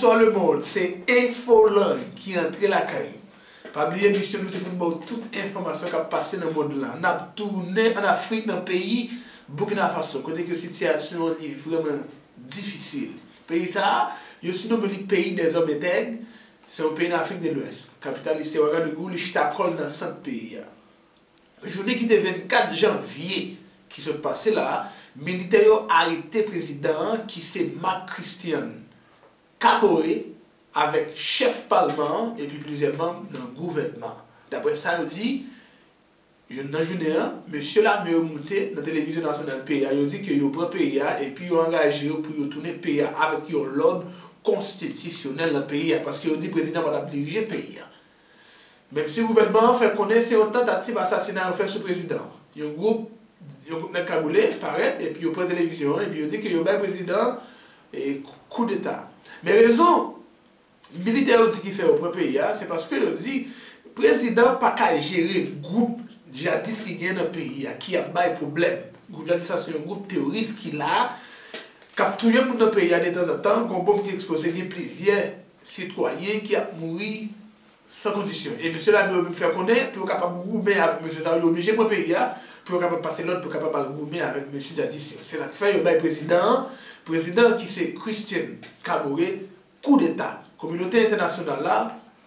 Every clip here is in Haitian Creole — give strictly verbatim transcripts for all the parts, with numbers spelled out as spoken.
Dans le monde, se Infolang ki antre lakay ou. Pa bliye, misyon nou se pou n ba w tout enfòmasyon k ap pase nan mond lan. N ap tounen ann Afrik, nan peyi Burkina Faso, kote ke sitiyasyon an li vrèman difisil. Peyi sa a, yo sinonmen li peyi dèzòm entèg, se yon peyi nan Afrik de Lwès. Kapital li se Ouagadougou, li chita kò l nan sant peyi a. Jounen ki te vennkat janvye ki sot pase la, militè yo arete prezidan an ki se Marc Christian Kaboré avèk chèf palman an epi plizyè manm nan gouvènman. Daprè sa yo di, nan jounen an, mesye lame yo moute nan televizyon nasyonal peyi a, yo di ke yo pran peyi a epi yo angaje yo pou yo tounen peyi a avèk yon lòd konstitisyonèl nan peyi a, paske yo di prezidan pa t ap dirije peyi a. Menm si gouvènman an fè konnen se yon tantativ asasina yo fè sou prezidan an, yon gwoup yon gwoup nèg kagoule parèt epi yo pran televizyon an epi yo di ke yo bay prezidan an e koudeta. Men rezon militè yo di ki fè yo pran peyi a, se paske yo di prezidan pa ka jere gwoup djihadis ki gen nan peyi a, ki ap bay pwoblèm. Gwoup djihadis sa se yon gwoup teworis ki la, k ap touye moun nan peyi a detanzantan, gen yon bonm ki eksploze, gen plizyè sitwayen ki ap mouri san kondisyon. E mesye lame yo menm fè konnen, pou yo kapab goumen avèk mesye sa yo, yo oblije pran peyi a, pou yo kapab pase lòd, pou yo kapab al goumen avèk mesye djihadis yo. Se sa k fè yo bay prezidan an, prezidan ki se Christian Kaboré, koudeta. Kominote entènasyonal la,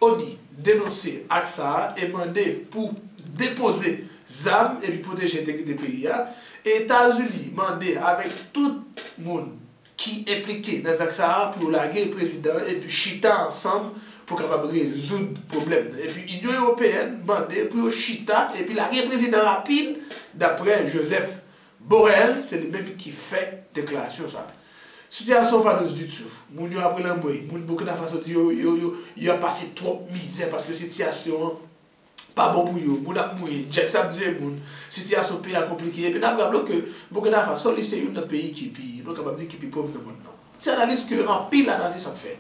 ONI, denonse ak sa a e mande pou depoze zam epi pwoteje entegrite peyi a. Etazini mande avèk tout moun ki enplike nan zak sa a pou yo lage prezidan an epi chita ansanm pou kapab rezoud pwoblèm nan. Epi Inyon Ewopeyèn mande pou yo chita epi lage prezidan rapid, daprè Joseph Borrell, se li menm ki fè deklarasyon sa a. Sitiyasyon an pa dous ditou. Moun yo ap rele anmwey. Moun Burkina Faso di yo, yo, yo, yo ap pase twòp mizè paske sitiyasyon an pa bon pou yo. Moun ap mouri, djèks ap tiye moun. Sitiyasyon peyi a konplike. Epi n ap raple w ke Burkina Faso, li se youn nan peyi ki pi, nou kapab di ki pi pòv nan mond lan. Ti analiz ke anpil analis ap fè.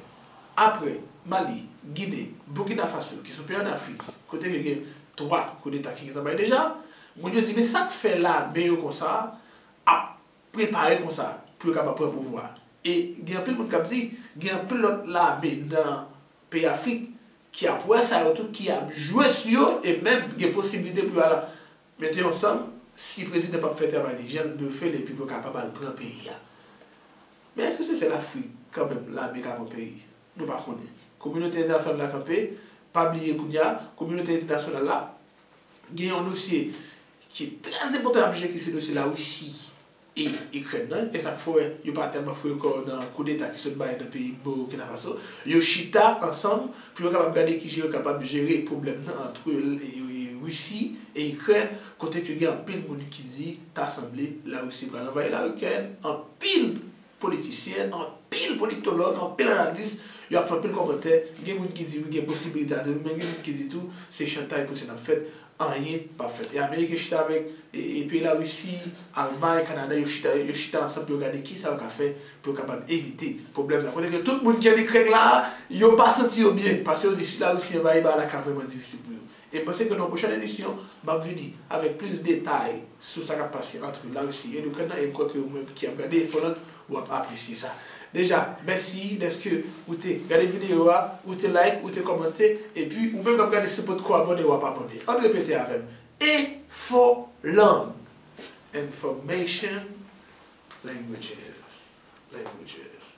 Apre Mali, Gine, Burkina Faso, ki se yon peyi ann Afrik, kote ke gen twa koudeta ki gentan bay deja, moun yo di, men sa k fè lame yo konsa, ap prepare konsa pou yo kapab pran pouvwa. E gen anpil moun k ap di, gen anpil lòt lame nan peyi Afrik ki ap wè sa yo tou, ki ap jwe sou yo, e menm gen posiblite pou yo al mete yo ansanm, si prezidan p ap fè travay li jan l dwe fè l, epi pou yo kapab al pran peyi a. Men èske se sèl Afrik kanmenm lame ka pran peyi? Nou pa konnen. Kominote entènasyonal la kanpe, pa bliye kounye a, kominote entènasyonal la, gen yon dosye ki trè enpòtan ap jere, ki se dosye Larisi e Ikrèn nan. E sa k fè yo pa tèlman foure kò nan koudeta ki sot bay nan peyi Burkina Faso. Yo chita ansanm pou yo kapab gade kijan yo kapab jere pwoblèm nan ant Risi e Ikrèn, kote ke gen anpil moun ki di ta sanble Larisi pral anvayi Ikrèn. Anpil politisyen, anpil politològ, anpil analis, yo ap fè anpil kòmantè. Gen moun ki di wi, gen posibilite a tou, men gen moun ki di tou se chantay Putin ap fèt, anyen p ap fèt. E Ameriken chita avèk e, e peyi Larisi, Almay, Kanada, yo chita, yo chita ansanm pou yo gade kisa yo ka fè pou yo kapab evite pwoblèm sa. Kote ke tout moun ki ann Ikrèn la, yo pa santi yo byen, paske yo di si Larisi anvayi, bagay la ka vrèman difisil pou yo. E m panse ke nan pwochèn edisyon, m ap vini avèk plis detay sou sa k ap pase ant Larisi e Ikrèn nan, e m kwè ke ou menm ki ap gade Infolang, w ap apresye sa. Deja, mèsi dèske ou te gade videyo a, ou te like, ou te kòmante, epi ou menm k ap gade, si w potko abòne, w ap abòne. Ann repete avè m, Infolang, Information, Languages, Languages.